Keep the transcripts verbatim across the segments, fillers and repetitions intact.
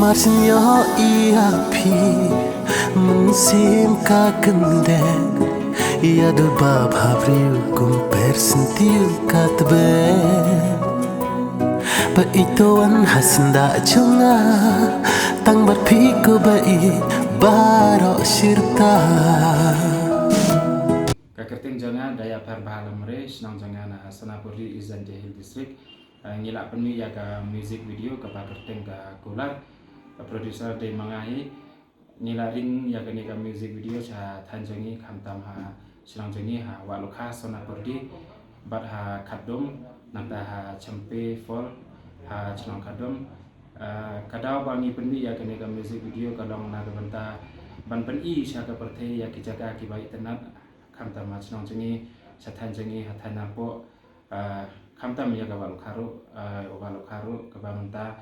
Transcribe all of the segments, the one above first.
Sñiaw ïa phi mynsiem ka kyndeng, ïa dei ba bha briew kum per sentiw ka tbeng. Ba ito wan ha syndah jong nga, tang bad phi ko ba i baroh shirta. Ka kyrteng jong nga Dayapher Bahalamre, shnong jong nga na Sonapurdi, East Jaintia Hills District. Eh, ngi la pynmih ïa ka music video kaba kyrteng ka Kular. Ka producer dei ma nga hi. Ngi la ring ïa kane ka music video sha thaiñ jong ngi, khamtam ha shnong jong ngi ha Wahlukha Sonapurdi, bad ha Khadum, nangta ha Champe Fall ha shnong Khadum. Eh, ka daw ba ngi pynmih ïa kane ka music video ka long na ka bynta ban pyni sha ka pyrthei ïa ki jaka kiba itynnad, khamtam ha shnong jong ngi, sha thaiñ jong ngi ha thaiñ Narpuh, eh, khamtam ïa ka Wahlukha ruh, eh, Wahlukha ruh kaba mynta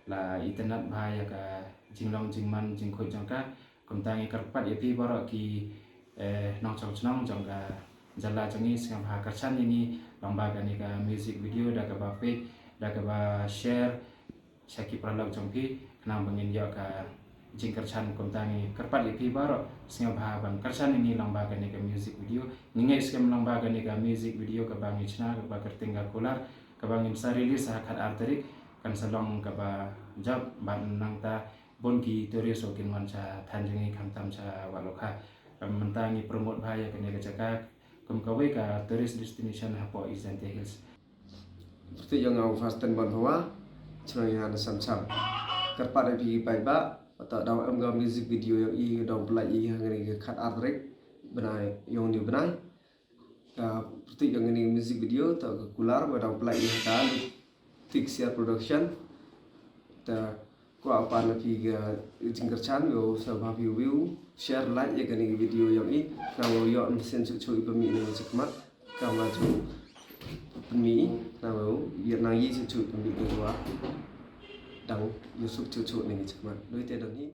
la itynnad bha ïa ka jinglong jingman jingkhuid jong ka. Kumta ngi kyrpad ïa phi baroh ki, eh, nongshong shnong jong ka jylla jong ngi, sngewbha kyrshan ïa ngi lyngba kane ka music video da kaba peit, da kaba share sha ki paralok jong phi, khnang ba ngin ïoh ka jingkyrshan. Kumta ngi kyrpad ïa phi baroh, sngewbha ban kyrshan ïa ngi lyngba kane ka music video. Ngi ngeit skhem lyngba kane ka music video kaba ngi shna, kaba kyrteng ka Kular, kaba ngin sa release ha khatar tarik, kan sa long kaba jop, bad nangta bun ki tourist ruh kin wan sha thaiñ jong ngi, khamtam sha Wahlukha. Mynta ngi promote bha ïa kane ka jaka kum kawei ka tourist destination hapoh East Jaintia Hills. Pyrthei jong nga u Fasten Bon Phawa, shnong ïa nga na Samsam. Kyrpad ïa phi paidbah, bad to daw em ka music video jong i, daw pynlait i ha kane ka khatar tarik, bnai, jong une u bnai. Ka pyrthei jong kane ka music video to ka Kular, ba daw pynlait i ha ka Tik Share Production. Ta kwah pan na phi ka jingkyrshan, ïoh sngewbha phi view, share, like ïa kane ka video jong i. Khnang ba ïoh mynsiem suk suk i pynmih na ka jingkhmat. Khnang ba ju pynmih, khnang ba ïoh nang i suk suk i pynmih, ka wa dang ïoh suk suk suk na ka jingkhmat. Dei te don hi.